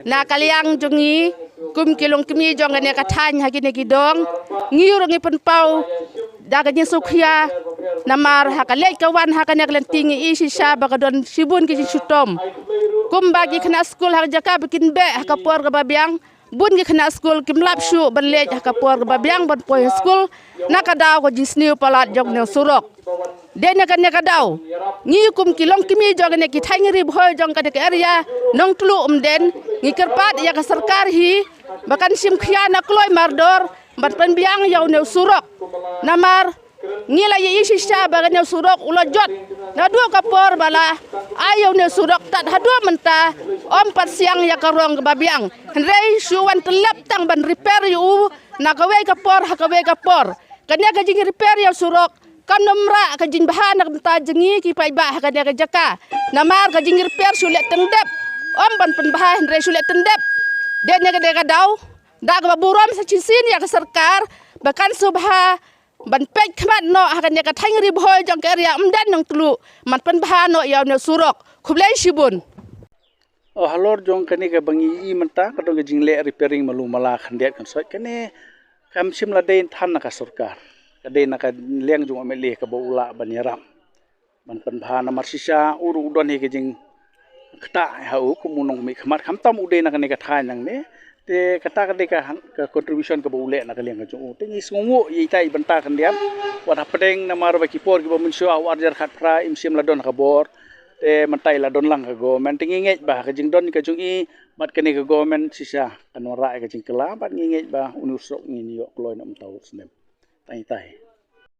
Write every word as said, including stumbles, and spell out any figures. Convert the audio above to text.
Na ka liang jong ngi kum ki longkmie jong kane ka thaiñ ha kine ki dong, ngi ruh ngi pynpaw da ka jingsngewkhia, namar ha ka leit ka wan ha kane ka lynti ngi i shisha ba ka don shibun ki jingshitom. Kumba ki khynnah skul ha ka jaka ba kin beh ha ka por kaba biang, bun ki khynnah skul kim lap shuh ban leit ha ka por kaba biang ban poi ha skul na ka daw ka jingsniew palat jong une u surok. Dei na kane ka daw, ngi kum ki longkmie jong kane ki thaiñ ri bhoi jong kane ka area Nongtluh Umden, ngi kyrpad ïa ka sorkar hi ba kan shim khia na kloi mardor ban pynbiang ïa une u surok. Namar ngi la ïa i shisha ba kane u surok u la jot naduh ka por ba la ai ïa une u surok tad haduh mynta ym pat siang ïa ka rong kaba biang. Hynrei shu wan tyllep tang ban repair ïa u na kawei ka por ha kawei ka por. Kane ka jingrepair ïa u surok kan ym rah ka jingbha na ka bynta jong ngi ki paidbah ha kane ka jaka. Namar ka jingrepair shu leh tyngdep, ym ban pynbha hynrei shu leh tyngdep. Dei na kane ka daw, da kaba burom sa shisien ïa ka sorkar ba kan sngewbha ban peit khmat noh ha kane ka thaiñ ri bhoi jong ka area Umden Nongtluh, ban pynbha noh ïa une u surok. Khublei shibun. O, halor jong kane kaba ngi i mynta ka don ka jingleh repairing malu mala khyndiat khynsoit, kane kam shym la dei than na ka sorkar, ka dei na ka liang jong u M L A kaba u lah ban ïarap ban pynbha. Namar shisha u ruh u don hi ka jingktah ha u kum u nongmihkhmat, khamtam u dei na kane ka thaiñ nangne. Te kata ka dei ka, ka contribution kaba u leh na ka liang ka jong u. Te ngi sngewnguh ïa ita i bynta khyndiat, wat hapdeng namar ba ki por kiba mynshuwa u arhajar khatphra im shym la don ha ka bor. Te mynta i la don lang ka government, te ngi ngeit ba ka jingdon ka jong i bad kane ka government shisha kan wanrah ïa ka jingkylla, bad ngi ngeit ba une u surok ngin ïoh kloi na mynta u snem. Tang itai.